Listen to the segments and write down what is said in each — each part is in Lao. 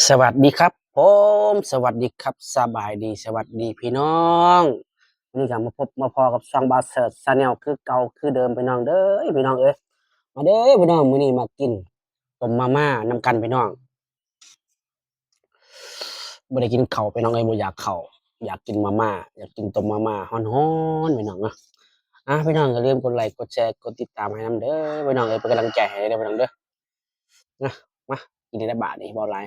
ສະຫວັດດີຄັບຜົມ ສະຫວັດດີຄັບ ສະບາຍດີ ສະຫວັດດີພີ່ນ້ອງ. ມື້ນີ້ກໍມາພົບມາພໍ້ກັບຊ່ອງບ່າວເສີດ Channel ຄືເກົ່າຄືເດີມພີ່ນ້ອງເດີ. ພີ່ນ້ອງເອີຍ ມາເດີພີ່ນ້ອງ ມື້ນີ້ມາກິນຕົ້ມມາມ່ານຳກັນພີ່ນ້ອງ. ບໍ່ໄດ້ກິນເຂົ້າພີ່ນ້ອງເອີຍ ບໍ່ຢາກເຂົ້າ ຢາກກິນມາມ່າ ຢາກກິນຕົ້ມມາມ່າຮ້ອນໆ ພີ່ນ້ອງເນາະ. ອ່າ ພີ່ນ້ອງຢ່າລືມກົດໄລ ກົດແຊ ກົດຕິດຕາມໃຫ້ນຳເດີພີ່ນ້ອງເອີຍ ເປັນກຳລັງໃຈໃຫ້ເດີພີ່ນ້ອງເດີ. ນະ ມາ ກິນໄດ້ບາດນີ້ ເວົ້າຫຼາຍ.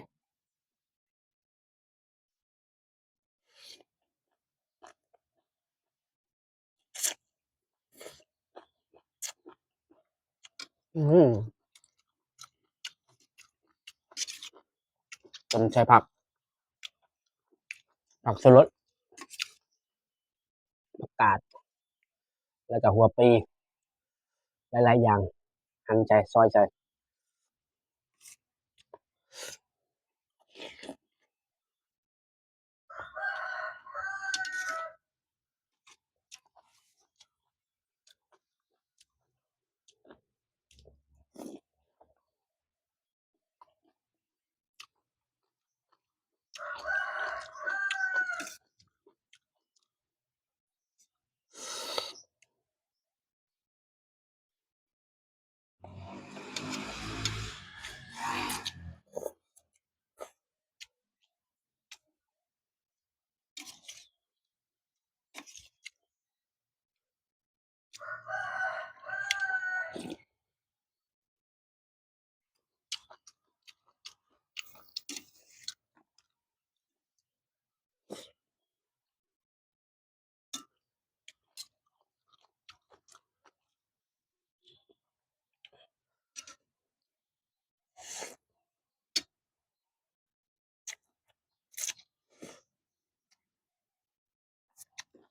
ອືມ ຕົ້ມໃສ່ຜັກ ຜັກຊູລົດ ຜັກກາດ ແລ້ວກໍຫົວປີ ຫຼາຍໆຢ່າງ ຫັນໃສ່ ຊອຍໃສ່.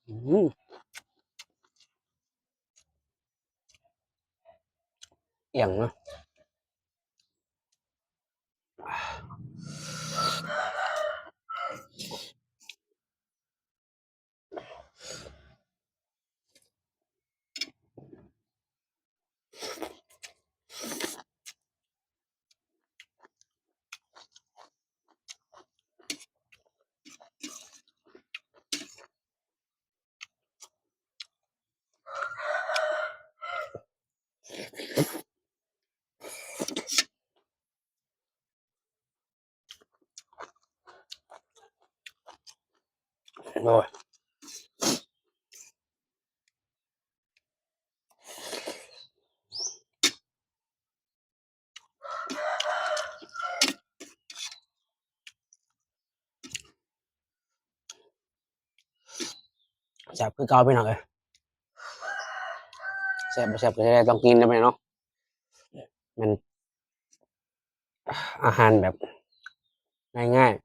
ອືມ ອຽງເນາະ. ໂອ້ຍ ແຊບຄືເກົ່າພີ່ນ້ອງເອີຍ ແຊບບໍ່ແຊບກໍຈະໄດ້ຕ້ອງກິນນຳແມ່ເນາະ ມັນ ອາຫານແບບງ່າຍໆ.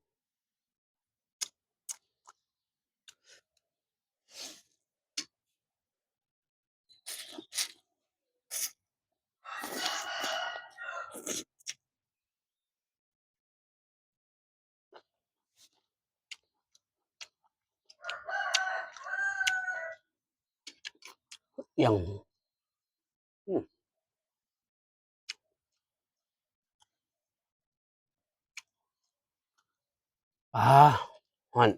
ອຽງ ອືມ ອາ ຮ້ອນ.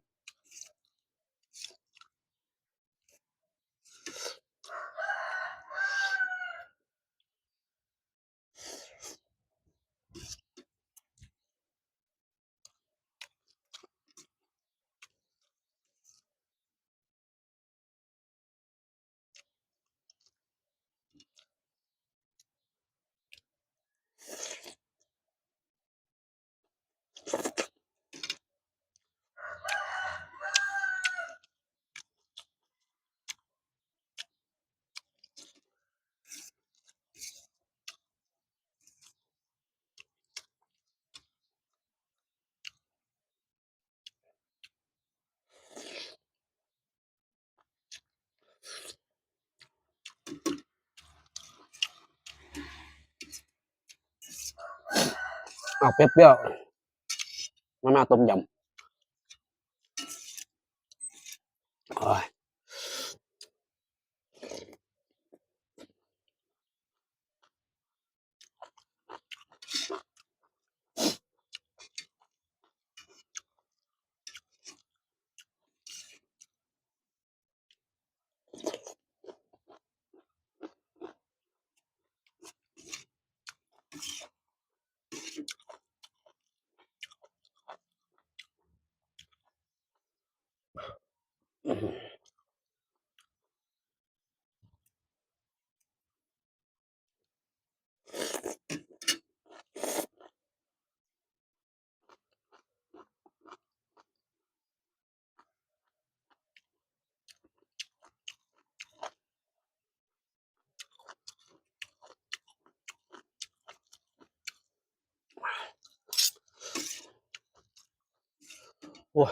ອາ ເປັດປ່ຽວ ມາມ່າຕົ້ມຢຳ ໂອ້ຍ. ອື ໂອ້.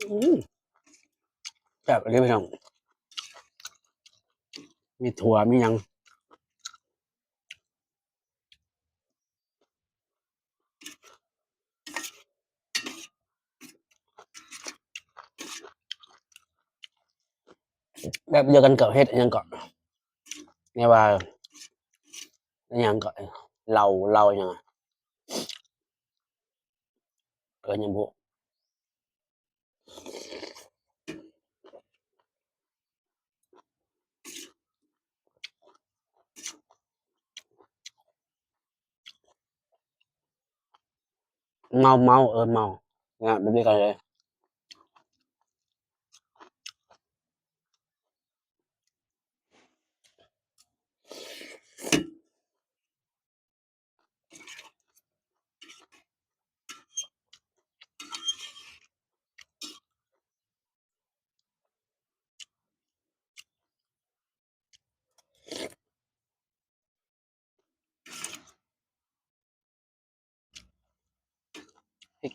ອືມ ແຊບອີ່ຫຼີພີ່ນ້ອງ ມີຖົ່ວມີຫຍັງ ແບບດຽວກັນກັບເຮັດຫຍັງເກາະ ແນວວ່າ ອີຫຍັງເກາະ ເຫຼົ້າ ເຫຼົ້າຫຍັງ ເອີ້ນຫຍັງບຸ ເມົາ ເມົາ ເອີ ເມົາ ນະ ແບບດຽວກັນເລີຍ.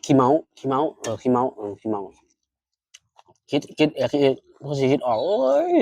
ຂີ້ເມົາ ຂີ້ເມົາ ເອີ ຂີ້ເມົາ ເອີ ຂີ້ເມົາ ຄິດ ຄິດ ເອີ ຄິດ ພໍຊິຄິດອອກ ໂອ້ຍ.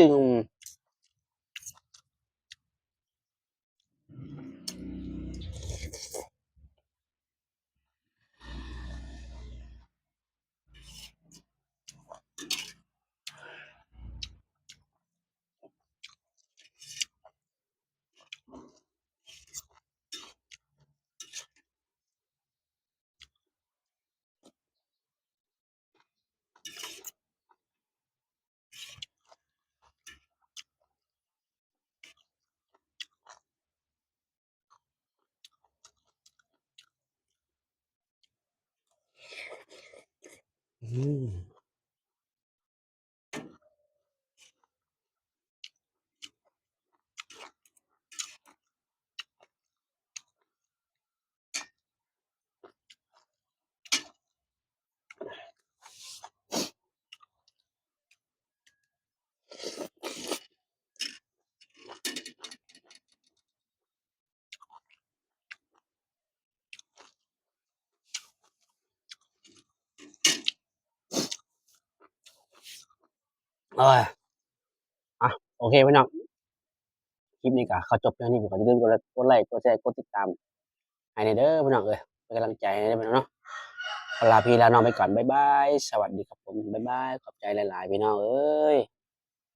ອືມ. ໂອ້ຍ ອ່ະ ໂອເຄພີ່ນ້ອງ ຄລິບນີ້ກໍຂໍຈົບພຽງເທົ່ານີ້ ກໍຢ່າລືມກົດໄລ ກົດໄລ ກົດແຊ ກົດຕິດຕາມໃຫ້ແດ່ເດີພີ່ນ້ອງເອີຍ ເປັນກຳລັງໃຈໃຫ້ແດ່ພີ່ນ້ອງເນາະ. ຂໍລາພີ່ລານ້ອງໄປກ່ອນ ບາຍບາຍ ສະຫວັດດີຄັບຜົມ ບາຍບາຍ ຂອບໃຈຫຼາຍໆ ພີ່ນ້ອງເອີຍ.